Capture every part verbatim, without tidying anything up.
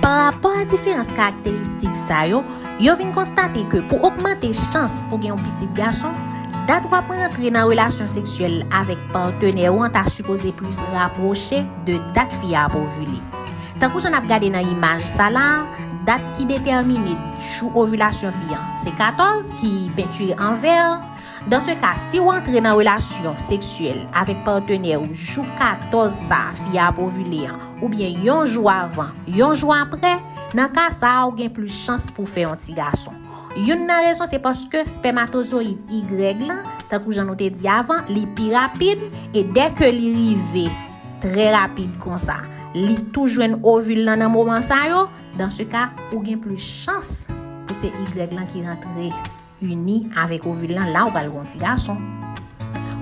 Parapò a diferans karakteristik sa yo, yo vin konstate ke pou ogmante chans pou gen yon pitit gason, dat w ap rantre nan relasyon seksyèl avèk patnè ou an ta sipoze plis rapwoche de dat fi a ap ovile. Tankou jan n ap gade nan imaj sa la, dat ki detèmine jou ovilasyon fi an se katòz, ki pentire an vè. Dans ce cas, si w antre nan relasyon seksyèl avèk patnè ou jou katòz sa fi a ap ovile an, oubyen yon jou avan, yon jou apre, nan ka sa a, ou gen plis chans pou fè yon ti gason. Youn nan rezon se paske spèmatozoyid Y lan, tankou jan nou te di avan, li pi rapid, e dèke li rive trè rapid konsa, li tou jwenn ovil lan nan moman sa yo, dans ce cas, ou gen plis chans pou se Y lan ki rantre ini avèk ovil lan la ou pral gen yon ti gason.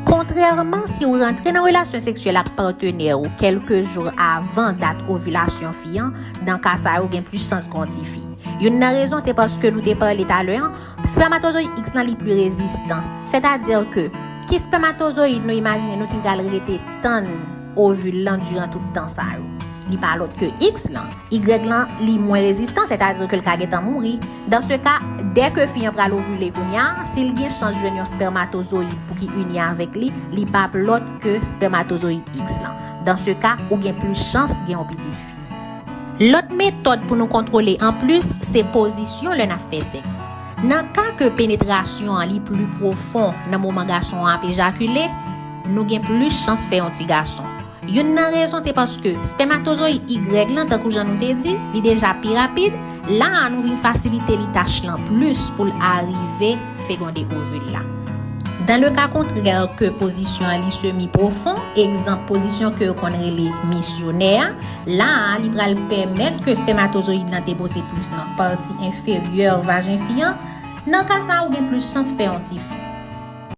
Kontrèman, si w rantre nan relasyon seksyèl ak patnè ou kèlke jou avan dat ovilasyon fi an, nan ka sa yo gen plis chans gen yon ti fi. Youn nan rezon se paske nou te pale talè an, spèmatozoyid X lan li pli rezistan. Sètadi ke ki spèmatozoyid nou imajine nou ki pral rete tann ovil lan diran tout tan sa yo? Li pa lòt ke X lan. Y lan li mwen rezistan, sètadi ke l ka gentan mouri. Dans ce cas, dèke fi an pral ovile kounye a, si l gen chans jwenn yon spèmatozoyid pou ki ini avèk li, li p ap lòt ke spèmatozoyid X lan. Dans ce cas, ou gen plis chans gen yon pitit fi. Lòt metòd pou nou kontwole anplis se pozisyon lè n ap fè sèks. Nan ka ke penetrasyon an li pli pwofon nan moman gason an ap ejakile, nou gen plis chans fè yon ti gason. Youn nan rezon se paske spèmatozoyid Y lan, tankou jan nou te di, li deja pi rapid. La a, nou vin fasilite li tach lan plis pou l arive fegonde ovil la. Dans le cas contraire ke pozisyon an li semi pwofon, egzanp pozisyon ke yo konn rele misyonè a, la a, li pral pèmèt ke spèmatozoyid lan te poze plis nan pati enferyè vajen fi an. Nan ka sa a, ou gen plis chans fè yon ti fi.